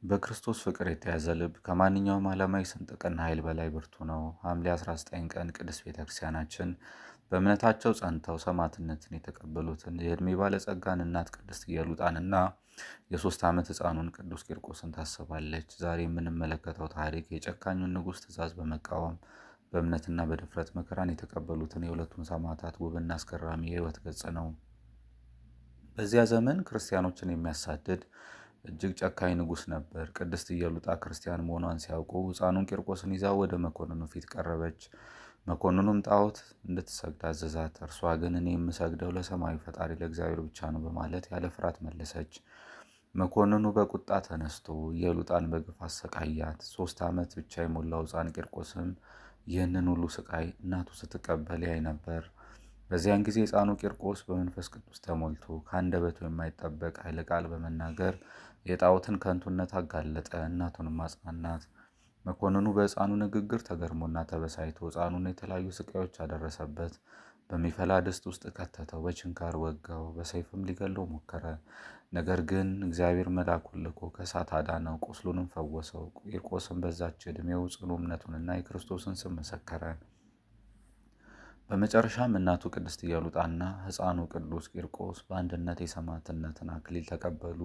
በክርስቶስ ፍቅር የተያዘ ልብ ከማንኛውም ዓለማዊ ስንጥቅና ኃይል በላይ ብርቱ ነው። ሐምሌ 19 ቀን ቅድስት ቤተ ክርስቲያናችን በእምነታቸው ጸንተው ሰማዕትነትን የተቀበሉትን የዕድሜ ባለጸጋን እናት ቅድስት ኢየሉጣንና የ3 ዓመት ሕፃኑን ቅዱስ ቂርቆስን ታስባለች። ዛሬ የምንመለከተው ታሪክ የጨካኙን ንጉሥ ትእዛዝ በመቃወም በእምነትና በድፍረት መከራን የተቀበሉትን የሁለቱን ሰማዕታት ውብና አስገራሚ የሕይወት ገጽ ነው። በዚያ ዘመን ክርስቲያኖችን የሚያሳድድ እጅግ ጨካኝ ንጉሥ ነበር። ቅድስት ኢየሉጣ ክርስቲያን መሆኗን ሲያውቁ ሕፃኑን ቂርቆስን ይዛ ወደ መኮንኑ ፊት ቀረበች። መኮንኑም ጣዖት እንድትሰግድ አዘዛት። እርሷ ግን እኔ የምሰግደው ለሰማዩ ፈጣሪ ለእግዚአብሔር ብቻ ነው በማለት ያለ ፍርሃት መለሰች። መኮንኑ በቁጣ ተነስቶ ኢየሉጣን በግፍ አሰቃያት። 3 ዓመት ብቻ የሞላው ሕፃን ቂርቆስም ይህንን ሁሉ ስቃይ እናቱ ስትቀበል ያይ ነበር። በዚያን ጊዜ ሕፃኑ ቂርቆስ በመንፈስ ቅዱስ ተሞልቶ ከአንደበቱ የማይጠበቅ ኃይለ ቃል በመናገር የጣዖትን ከንቱነት አጋለጠ፣ እናቱንም አጽናናት። መኮንኑ በሕፃኑ ንግግር ተገርሞና ተበሳይቶ ሕፃኑን የተለያዩ ስቃዮች አደረሰበት። በሚፈላ ድስት ውስጥ ከተተው፣ በችንካር ወጋው፣ በሰይፍም ሊገለው ሞከረ። ነገር ግን እግዚአብሔር መልአኩን ልኮ ከእሳት አዳነው፣ ቁስሉንም ፈወሰው። ቂርቆስም በዛች ዕድሜው ጽኑ እምነቱንና የክርስቶስን ስም መሰከረ። በመጨረሻም እናቱ ቅድስት ኢየሉጣና ሕፃኑ ቅዱስ ቂርቆስ በአንድነት የሰማዕትነትን አክሊል ተቀበሉ።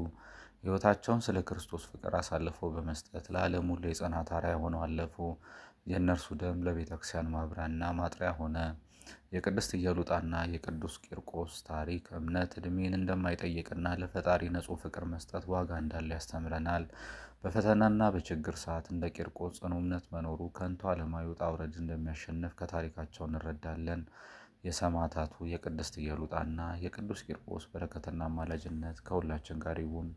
ሕይወታቸውን ስለ ክርስቶስ ፍቅር አሳልፈው በመስጠት ለዓለም ሁሉ የጽናት አርአያ ሆነው አለፉ። የእነርሱ ደም ለቤተ ክርስቲያን ማብሪያና ማጥሪያ ሆነ። የቅድስት ኢየሉጣና የቅዱስ ቂርቆስ ታሪክ እምነት ዕድሜን እንደማይጠይቅና ለፈጣሪ ንጹሕ ፍቅር መስጠት ዋጋ እንዳለው ያስተምረናል። በፈተናና በችግር ሰዓት እንደ ቂርቆስ ጽኑ እምነት መኖሩ ከንቱ ዓለማዊ ውጣ ውረድ እንደሚያሸንፍ ከታሪካቸው እንረዳለን። የሰማዕታቱ የቅድስት ኢየሉጣና የቅዱስ ቂርቆስ በረከትና አማላጅነት ከሁላችን ጋር ይሁን።